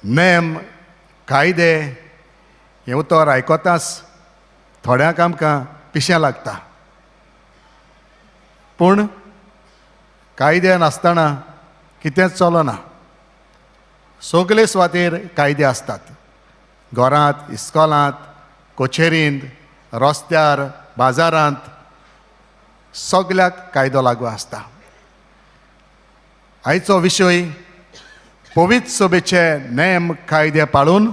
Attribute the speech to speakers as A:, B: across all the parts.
A: नेम, कायदे हें उतर आयकताच थोड्यांक आमकां पिशें लागता. पूण कायदे नासतना कितेंच चलना. सगले सुवातेर कायदे आसतात. घरांत, इस्कोलांत, कचेरींत, रस्त्यार, बाजारांत सगल्याक कायदो लागू आसता. आयचो विशय, पवित्र सभेचे नेम कायदे पाळून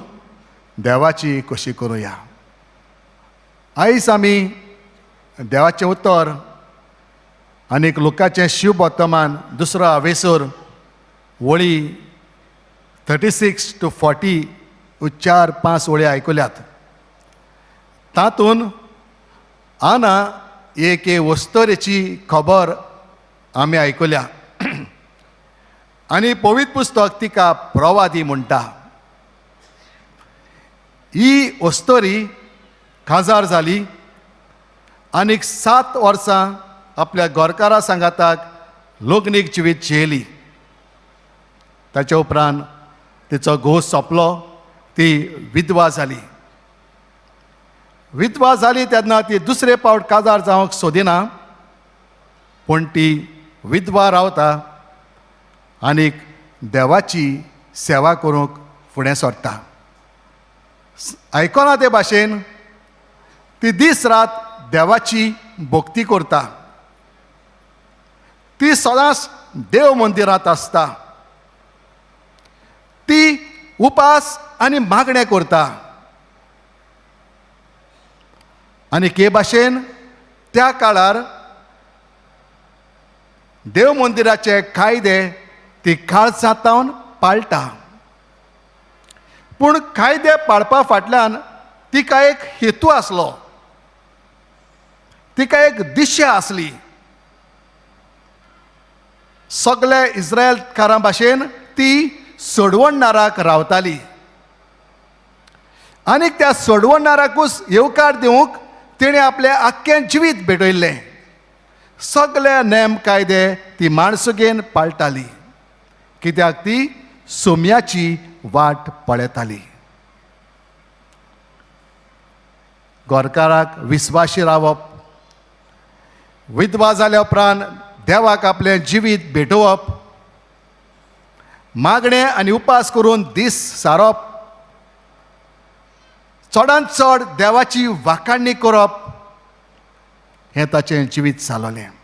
A: देवाची खोशी करुया. आयज आमी देवाचें उतर आनीक लुकाचें शुभ वर्तमान, दुसरो आवेसर, वळी 36 टू 40, चार पांच वळी आयकुल्यात. तातूंत आना एक वस्तोरेची खबर आमी आयकुल्या आनी पवित्र पुस्तक तिका प्रवादी म्हणटा. ही अस्तरी काजार जाली आनीक 7 वर्सां आपल्या गोरकारा सांगाताक लग्नीक जिवीत जियेली. ताच्या उपरांत तिचो घोव सोंपलो, ती विधवा जाली. विधवा जाली तेन्ना ती दुसरे पावट काजार जावंक सोदिना, पूण ती विधवा रावता आनीक देवाची सेवा करूंक फुडें सरता. आयकना ते भाशेन ती दीस रात देवाची भक्ती करता. ती सदांच देव मंदिरांत आसता. ती उपास आनी मागणें करता आनी के भाशेन त्या काळार देव मंदिराचे कायदे ती काळजांत पाळटा. पूण कायदे पाळपा फाटल्यान तिका एक हेतू आसलो, तिका एक दिशा आसली. सगळे इस्रायलकारां भाशेन ती सोडवणदाराक रावताली आनी त्या सोडवणदाराकूच येवकार दिवंक तिणें आपलें आख्खें जिवीत भेटयल्लें. सगळे नेम कायदे ती माणसुगेन पाळटाली, कित्याक ती सोम्याची वाट पळयताली. गोरकाराक विस्वाशी रावप, विधवा जाल्या उपरांत देवाक आपलें जिवीत भेटोवप, मागणें आनी उपास करून दीस सारप, चडांत चड देवाची वाखाणणी करप, हें ताचें जिवीत चालवलें.